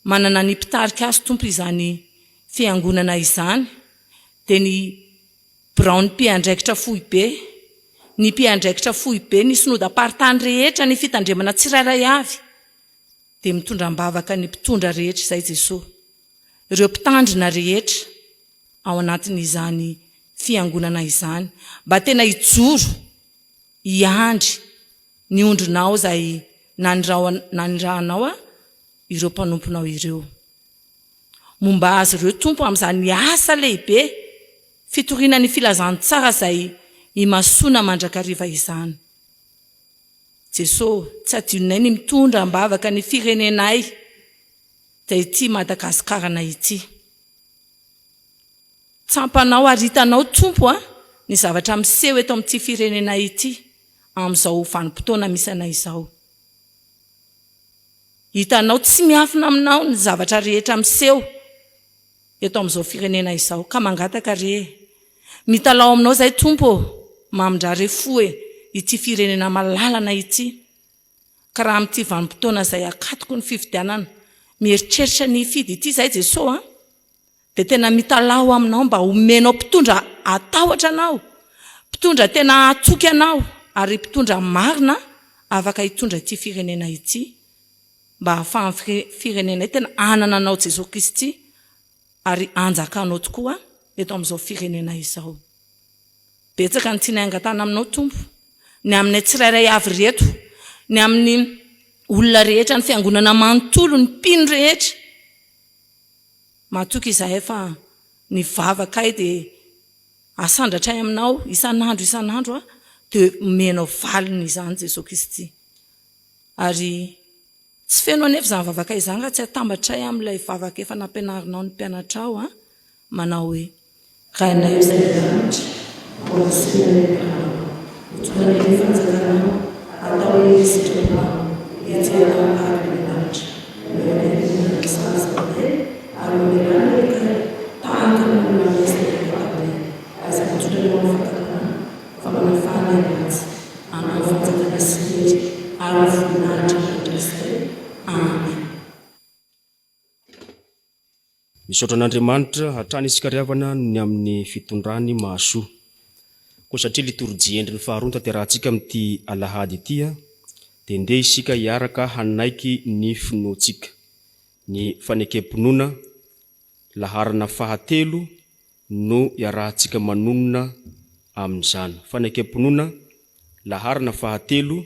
Speaker 8: Manana ny mpitarika azy Tompo izany Fiangonana izany, dia ny Biraon'ny Mpiandraikitra Foibe, ny Mpiandraikitra Foibe, ny Synodam-paritany rehetra, ny Fitandremana tsirairay avy, dia mitondra am-bavaka ny mpitondra rehetra izay Jesoa. ireo mpitandrina rehetra ao anatin'izany fiangonana izany mba tena hijoro hiandry ny ondrinao izay nanirahanao ireo mpanomponao ireo. Momba azy ireo Tompo amin'izany asa lehibe fitoriana ny filazantsara izay imasoana mandrakariva izany. Jeso, tsy adinonay ny mitondra am-bavaka ny firenenay. dia ity Madagasikaranay ity. Tsampanao ary hitanao Tompo a, ny zavatra miseho eto amin'ity firenenay ity amin'izao vanim-potoana misy anay izao. Hitanao tsy miafina aminao ny zavatra rehetra miseho eto amin'izao firenena izao ka mangataka re e. Mitalaho aminao izay Tompo ô, mamindrà re fo e ity firenena malalanay ity. Ka raha amin'ity vanim-potoana izay akatoko ny fifidianana, mieritreritra ny hifidy ity izahay Jesoa a, dia tena mitalaho aminao mba homenao mpitondra hatahotra anao, mpitondra tena hahatoky anao ary mpitondra marina afaka hitondra ity firenena ity mba hahafahan'ny firenenay tena hanana anao Jesoa Kristy ary hanjakanao tokoa eto amin'izao firenena izao. Betsaka ny tianay angatahana aminao Tompo, ny aminay tsirairay avy ireto, ny amin'ny olona rehetra, ny fiangonana manontolo, ny mpino rehetra. Matoky izahay fa ny vavakay dia asandratray aminao isan'andro isan'andro dia omenao valiny izany Jesoa Kristy. Ary tsy feno anefa izany vavakay izany raha tsy atambatray amin'ilay vavaka efa nampianarinao ny mpianatrao manao hoe. Rainay izay any an-danitra, hohasina ny anaranao, ho tonga anie ny fanjakanao, atao anie ny sitraponao, ety an-tany tahaka ny any an-danitra. Omeo anay ny mihinana sahaza anay, ary mamelà ny helokay, tahaka ny namelanay izay heloka taminay. Aza mitondra ny ao amin'ny fakam-panahy, fa manafaha ny amin'ny ratsy. Anao ny fanjakana sy ny hery ary ny voninahitra mandrakizay. Amen.
Speaker 1: Misaotra an'Andriamanitra hatrany isika ry havana noho ny amin'ny fitondrany mahasoa. Koa satria litorjia endriny faharoa no tanterahantsika amin'ity alahady ity dia ndeha isika hiaraka hanaiky ny finoantsika. Ny fanekem-pinoana laharana fahatelo no iarahantsika manonona amin'izany. Fanekem-pinoana laharana fahatelo no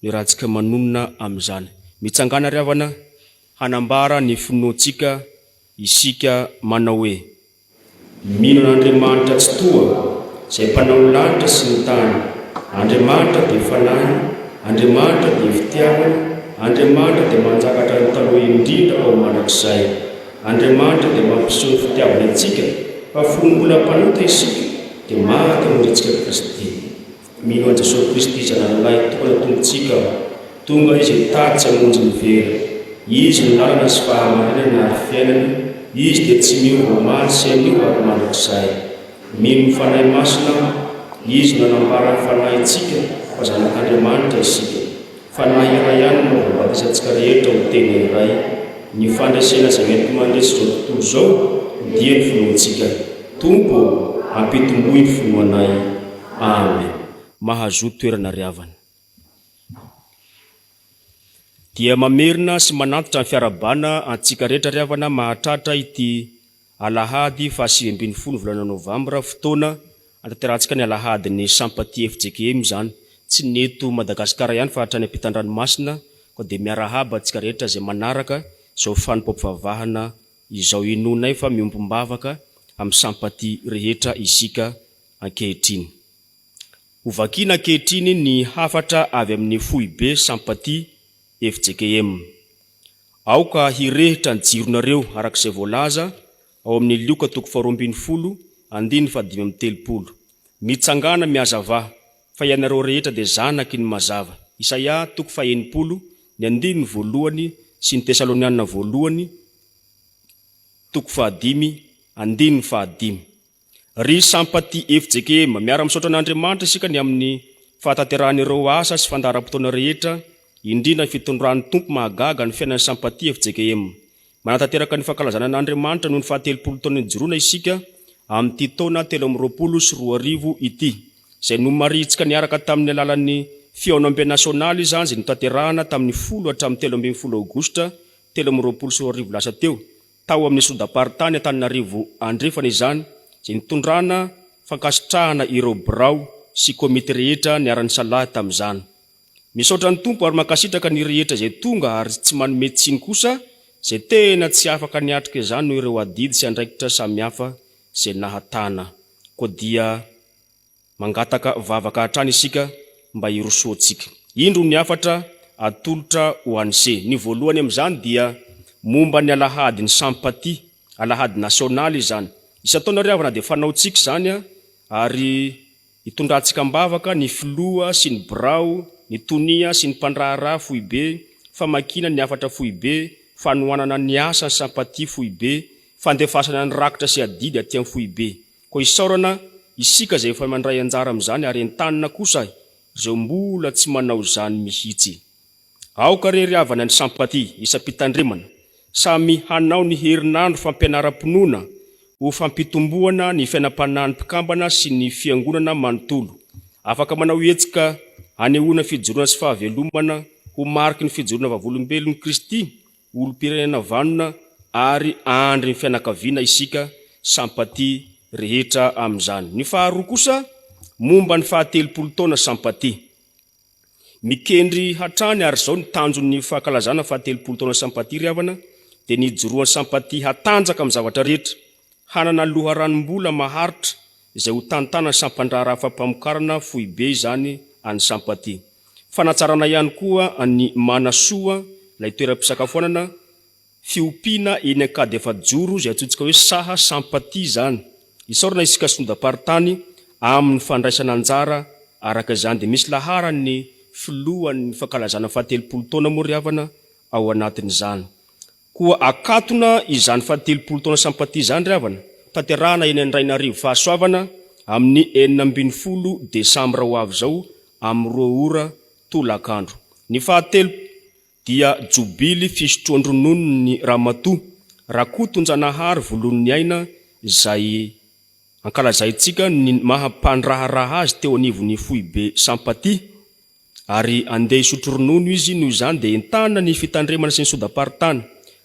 Speaker 1: iarahantsika manonona amin'izany. Mitsangàna ry havana Hanambara ny finoantsika isika manao hoe, Mino an'Andriamanitra Tsitoha, izay Mpanao ny lanitra sy ny tany. Andriamanitra dia Fanahy, Andriamanitra dia Fitiavana, Andriamanitra dia manjaka hatrany taloha indrindra ao mandrakizay. Andriamanitra dia mampiseho ny fitiavany antsika fa fony mbola mpanota isika dia maty hamonjy antsika Kristy. Mino an'i Jesoa Kristy Zanany Lahy tokana Tompontsika aho. Tonga Izy hitady sy hamonjy ny very. Izy no lalana sy fahamarinana ary fiainana, Izy dia tsy miova omaly sy anio ary mandrakizay. Mino ny Fanahy Masina aho. Izy no nanambara ny fanahintsika fa zanak'Andriamanitra isika. Fanahy iray ihany no voabatisa antsika rehetra ho tena iray. Ny fandresena izay menti-mandresy izao tontolo izao dia ny finoantsika. Tompo ô, ampitomboy ny finoanay. Amen. Mahazoa toerana ry havana. Dia mamerina sy manantitra ny fiarahabana antsika rehetra ry havana mahatratra ity alahady faha 19 ny volana novambra, fotoana anatanterahantsika ny alahadin'ny Sampati fjkm izany, tsy ny eto Madagasikara ihany fa hatrany ampitan-dranomasina, koa dia miarahaba antsika rehetra izay manaraka izao fanompoam-pivavahana izao. Inoanay fa miombom-bavaka amin'ny Sampati rehetra isika ankehitriny. Hovakiana ankehitriny ny hafatra avy amin'ny Foibe Sampati fjkm. Aoka hirehitra ny jironareo araka izay voalaza ao amin'ny Lioka toko faharoambinifolo andininy fahadimy amby telopolo. Mitsangàna mihazavà, fa ianareo rehetra dia zanaky ny mazava. Isaia toko fahaenimpolo ny andininy voalohany sy ny Tesalonianina voalohany toko fahadimy andininy fahadimy. Ry Sampati fjkm, miara-misaotra an'Andriamanitra isika ny amin'ny fahatanterahan'ireo asa sy fandaharam-potoana rehetra, indrindra ny fitondran'ny Tompo mahagaga ny fiainan'ny Sampati fjkm. Manatanteraka ny fankalazana an'Andriamanitra noho ny fahatelopolo taona nijoroana isika amin'ity taona 2023 ity, izay nomarihintsika niaraka tamin'ny alalan'ny Fihaonambe Nasionaly izany izay notanterahana tamin'ny folo hatramin'ny 13 aogositra 2023 lasa teo, tao amin'ny Sodam-paritany Antananarivo Andrefana izany, izay nitondrana fankasitrahana ireo birao sy komity rehetra niara-nisalahy tamin'izany. Misaotra ny Tompo ary mankasitraka ny rehetra izay tonga ary tsy manome tsiny kosa izay tena tsy afaka niatrika izany noho ireo adidy sy andraikitra samihafa izay nahatana. Koa dia. Mangataka vavaka hatrany isika mba hirosoantsika. Indro ny hafatra atolotra ho an'ise. Ny voalohany amin'izany dia momba ny alahadin'ny Sampati, alahady nasionaly izany. Isan-taona ry havana dia fanaontsika izany ary itondrantsika am-bavaka ny filoha sy ny birao, ny tonia sy ny mpandraharaha foibe, famakiana ny hafatra foibe, fanohanana ny asan'ny Sampati foibe, fandefasana ny rakitra sy adidy aty amin'ny foibe. Koa isaorana isika izay efa mandray anjara amin'izany ary entanina kosa izeo mbola tsy manao izany mihitsy. Aoka re ry havana ny sampati isam-pitandremana samy hanao ny herinandro fampianaram-pinoana ho fampitomboana ny fiainam-panahin'ny mpikambana sy ny fiangonana manontolo. Afaka manao hetsika anehoana fijoroana sy fahavelomana ho mariky ny fijoroana vavolombelon'i Kristy Olom-pirenena vanona ary andrin'ny fianakaviana isika Sampati rehetra amin'izany. Ny faharoa kosa momba ny fahatelopolo taona Sampati. Mikendry hatrany ary izao ny tanjon'ny fankalazana fahatelopolo taona Sampati ry havana dia ny hijoroan'ny Sampati hatanjaka amin'ny zavatra rehetra, hanana loharanom-bola maharitra izay ho tantanan'ny sampandraharaha fampamokarana foibe izany any Sampati. Fanatsarana ihany koa an'i Manasoa, ilay toeram-pisakafoanana, fiompiana eny Ankady Efajoro izay antsointsika hoe Saha Sampati izany. Isaorana isika Synodam-paritany amin'ny fandraisana anjara araka izany. Dia misy laharan'ny filohan'ny fankalazana fahatelopolo taona moa ry havana ao anatin'izany. Koa akatona izany fahatelopolo taona Sampati izany ry havana, tanterahana eny Andrainarivo Fahasoavana amin'ny 16 desambra ho avy izao amin'ny roa ora tolakandro. Ny fahatelo dia jobily fisotroan-drononon'ny Ramatoa Rakotonjanahary Volononiaina izay ankalazaintsika ny maha mpandraharaha azy teo anivon'ny foibe Sampati ary andeha hisotro ronono izy noho izany dia entanina ny fitandremana sy ny sodam-paritany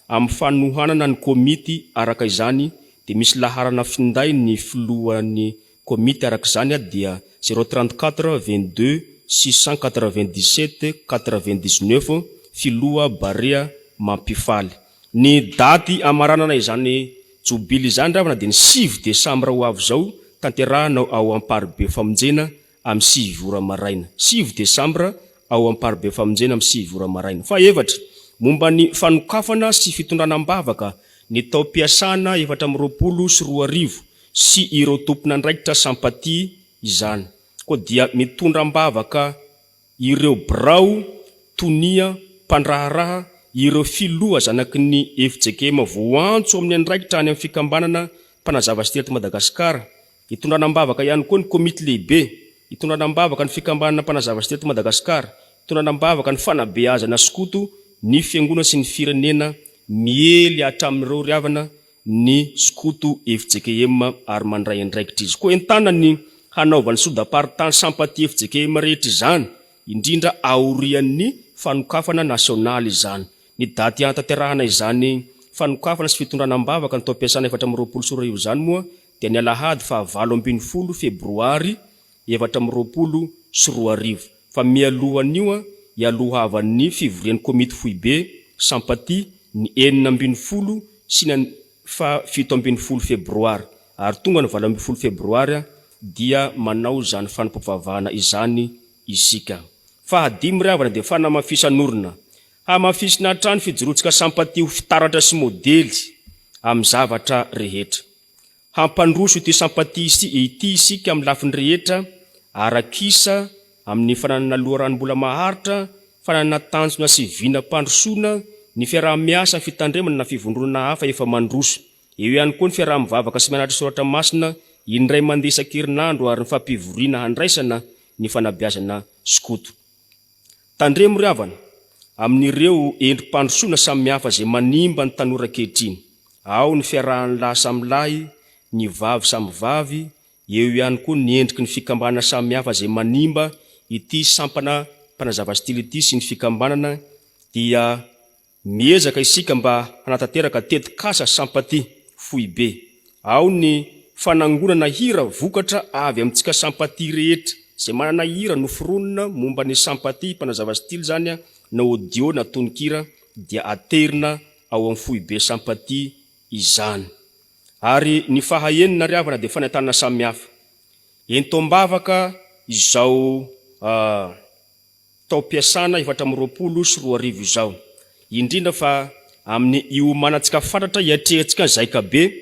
Speaker 1: amin'ny fanohanana ny komity araka izany dia misy laharana finday ny filohan'ny komity araka izany dia zéro 34 22 697 99 filoha Barea Mampifaly. Ny daty hamaranana izany jobily izany ry havana dia ny sivy desambra ho avy izao, tanterahina ao Amparibe Famonjena amin'ny sivy ora maraina. Sivy desambra ao Amparibe Famonjena amin'ny sivy ora maraina. Fahefatra, momba ny fanokafana sy fitondrana am-bavaka ny taom-piasana 2024 sy ireo tompon'andraikitra Sampati izany. Koa dia mitondra am-bavaka ireo birao, tonia, mpandraharaha, ireo filoha zanaky ny fjkm voaantso amin'ny andraikitra any amin'ny fikambanana mpanazava sy eto Madagasikara, hitondrana am-bavaka ihany koa ny komity lehibe, hitondrana am-bavaka ny fikambanana mpanazava sy eto Madagasikara, hitondrana am-bavaka ny fanabeazana skoto, ny fiangonana sy ny firenena miely hatramin'ireo ry havana ny skoto fjkm ary mandray andraikitra izy. Koa entanina ny hanaovan'ny sodam-paritany sampati fjkm rehetra izany, indrindra aorian'ny fanokafana nasionaly izany. Ny daty hahatanterahana izany fanokafana sy fitondrana am-bavaka ny taom-piasana 2024 izany moa dia ny alahady faha 18 febroary 2024. Fa mialohan'io, ialohavan'ny fivorian'ny komity foibe, Sampati, ny 16 sy ny faha 17 febroary ary tonga ny 18 febroary dia manao izany fanompoam-pivavahana izany isika. Fahadimy ry havana dia fanamafisan'orina. Hamafisina hatrany fijoroantsika Sampati ho fitaratra sy modely amin'ny zavatra rehetra. Hampandroso ity Sampati ity isika amin'ny lafiny rehetra, arak'isa, amin'ny fananana loharanom-bola maharitra, fananana tanjona sy vinam-pandrosoana, ny fiaraha-miasa amin'ny fitandremana na fivondronana hafa efa mandroso. Eo ihany koa ny fiaraha-mivavaka sy mianatra soratra masina indray mandeha isan-kerinandro ary ny fampivoriana handraisana ny fanabeazana skoto. Tandremo ry havana, amin'ireo endri-pandrosoana samihafa izay manimba ny tanora ankehitriny. Ao ny fiarahan'ny lahy samy lahy, ny vavy samy vavy, eo ihany koa ny endriky ny fikambanana samihafa izay manimba ity sampana mpanazava style ity sy ny fikambanana dia Miezaka isika mba hanatanteraka tetikasa Sampati foibe. Ao ny fanangonana hira vokatra avy amintsika Sampati rehetra izay manana hira noforonina momba ny Sampati, mpanazava style izany na audio na tononkira dia aterina ao amin'ny foibe Sampati izany. Ary ny faha enina ry havana dia fanentanana samihafa. Ento am-bavaka izao taom-piasana 2024 izao, indrindra fa amin'ny iomanantsika fatratra hiatrehantsika ny zaikabe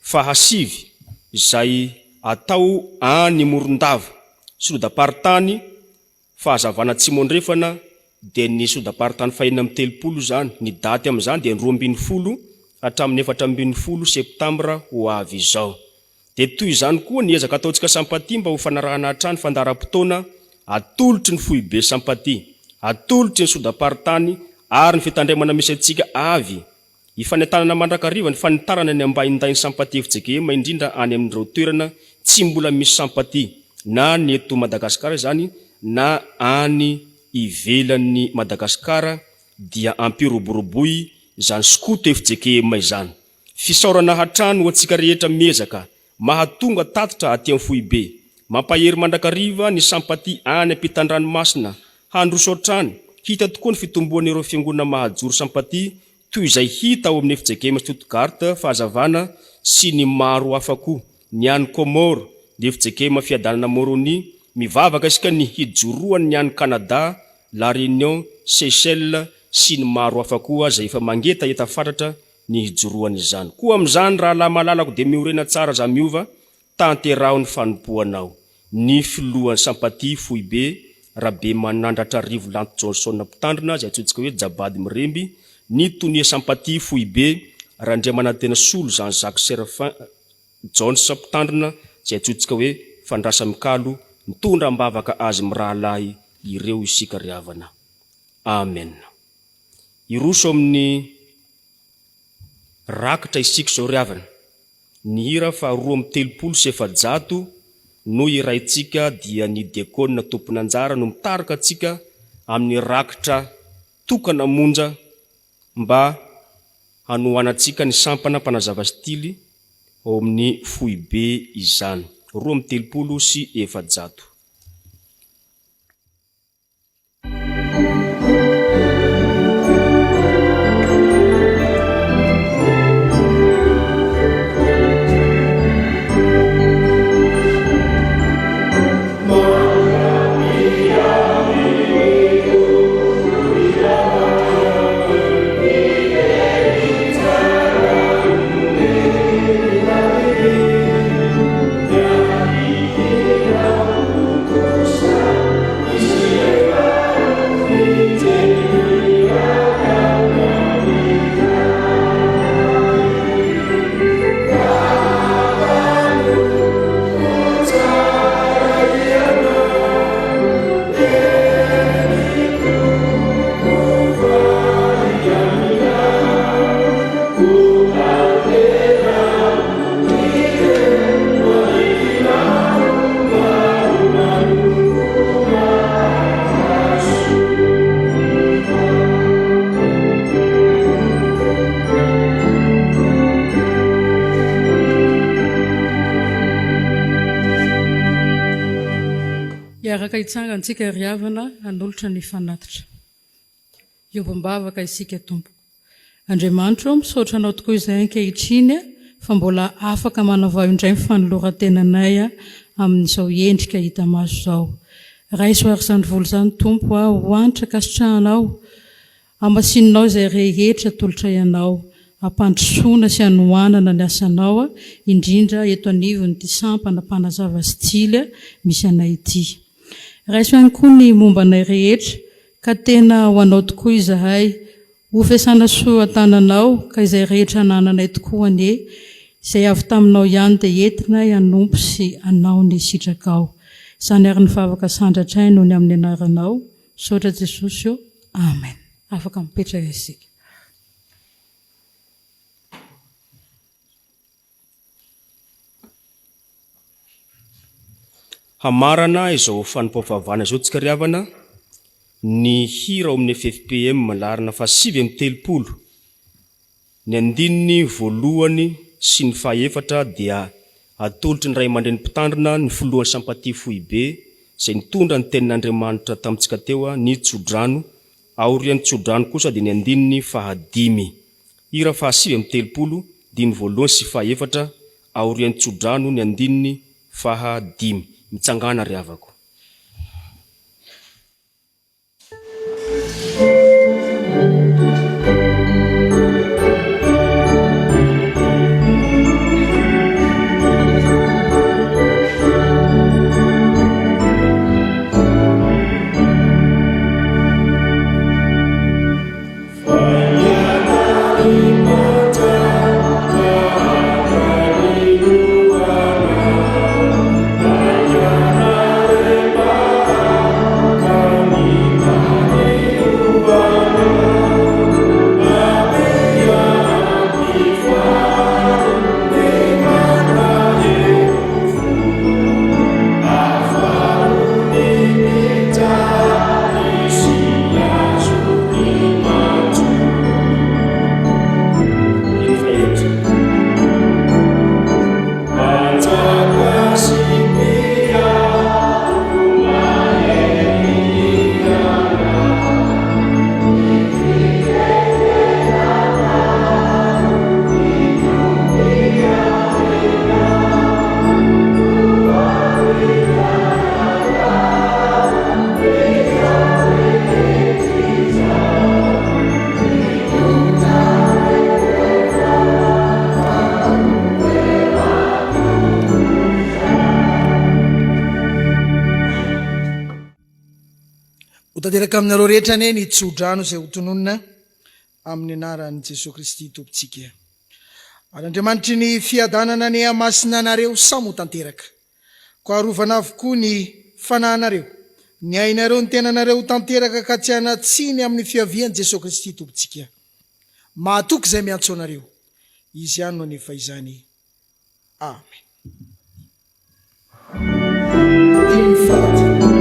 Speaker 1: fahasivy izay atao any Morondava, Synodam-paritany Fahazavana Atsimo Andrefana dia ny Synodam-paritany fahenina amby telopolo izany, ny daty amin'izany dia ny 12 hatramin'ny 14 septambra ho avy izao. Dia toy izany koa ny ezaka ataontsika Sampati mba ho fanarahana hatrany fandaharam-potoana atolotry ny foibe Sampati, atolotry ny sodam-paritany ary ny fitandremana misy antsika avy. Ifanentanana mandrakariva ny fanitarana ny ambaindain'ny Sampati fjkm indrindra any amin'ireo toerana tsy mbola misy Sampati na ny eto Madagasikara izany na any ivelan'i Madagasikara dia ampiroboroboy izany skoto fjkm izany. Fisaorana hatrany ho antsika rehetra miezaka mahatonga tatitra aty amin'ny foibe. Mampahery mandrakariva ny Sampati any ampitan-dranomasina handroso hatrany. Hita tokoa ny fitomboan'ireo fiangonana mahajoro Sampati toy izay hita ao amin'ny fjkm Stuttgart Fahazavana sy ny maro hafa koa. Ny any Comores, ny fjkm Fiadanana Moroni. Mivavaka isika ny hijoroan'ny any Canada, La Réunion, Seychelles sy ny maro hafa koa izay efa mangetaheta fatratra ny hijoroan'izany. Koa amin'izany, rahalahy malalako, dia miorena tsara aza miova, tanteraho ny fanompoanao. Ny filohan'ny Sampati foibe, Rabemanandratrarivo Lanto Johnson Mpitandrina, izay antsointsika hoe Jabady Miremby, ny tonia Sampati foibe, Randriamanantena Solo Jean Jacques Séraphin Jones Mpitandrina, izay antsointsika hoe Fandrasamikalo, mitondra am-bavaka azy mirahalahy ireo isika ry havana. Amen. Hiroso amin'ny rakitra isika izao ry havana. Ny hira faha 432 no hiraintsika dia ny diakona tompon'anjara no mitarika antsika amin'ny rakitra tokana monja mba hanohanantsika ny sampana mpanazava stily ao amin'ny foibe izany. 432.
Speaker 9: Hiaraka hitsangana isika ry havana hanolotra ny fanatitra. Hiombom-bavaka isika Tompoko. Andriamanitra ô, misaotra Anao tokoa izahay ankehitriny fa mbola afaka manavao indray ny fanoloran-tenanay amin'izao endrika hita maso izao. Raiso ary izany vola izany Tompo a, ho hanitra ankasitrahanao. Hamasininao izay rehetra atolotray Anao, hampandrosoana sy hanohanana ny asanao, indrindra eto anivon'ity sampana mpanazava sy tily misy anay ity. Raiso ihany koa ny momba anay rehetra, ka tena ho Anao tokoa izahay, ho fiasana soa an-tananao, ka izay rehetra anananay tokoa anie, izay avy taminao ihany dia entinay hanompo sy hanao ny sitrakao. Izany ary ny vavaka sandratray noho ny amin'ny anaranao. Misaotra Jesosy ô. Amen. Afaka mipetraka isika.
Speaker 1: Hamarana izao fanompoam-pivavahana izao tsika ry havana, ny hira ao amin'ny ffpm laharana faha 39, ny andininy voalohany sy ny faha efatra dia Atolotry ny Ray aman-dreny mpitandrina ny filohan'ny Sampatia foibe izay nitondra ny tenin'Andriamanitra tamintsika teo ny tsodrano, aorian'ny tsodrano kosa dia ny andininy fahadimy. Hira faha 39, diny voalohany sy faha efatra, aorian'ny tsodrano ny andininy faha dimy. Mitsangàna ry havako.
Speaker 7: Ho tanteraka aminareo rehetra anie ny tsodrano izay hotononina amin'ny anaran'i Jesoa Kristy Tompontsika. Ary Andriamanitry ny fiadanana anie hamasina anareo samy ho tanteraka. Koa arovana avokoa ny fanahinareo, ny ainareo, ny tenanareo ho tanteraka ka tsy hanan-tsiny amin'ny fiavian'i Jesoa Kristy Tompontsika. Mahatoky izay miantso anareo, Izy ihany no hanefa izany. Amen. Andininy fahadimy.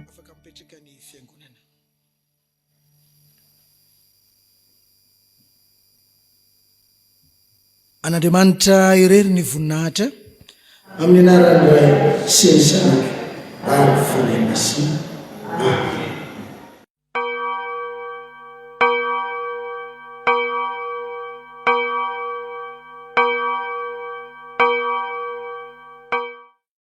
Speaker 7: Afaka mipetraka ny fiangonana. An'Andriamanitra irery ny voninahitra. Amin'ny anaran'ny Ray sy ny Zanaka ary ny Fanahy Masina. Amen.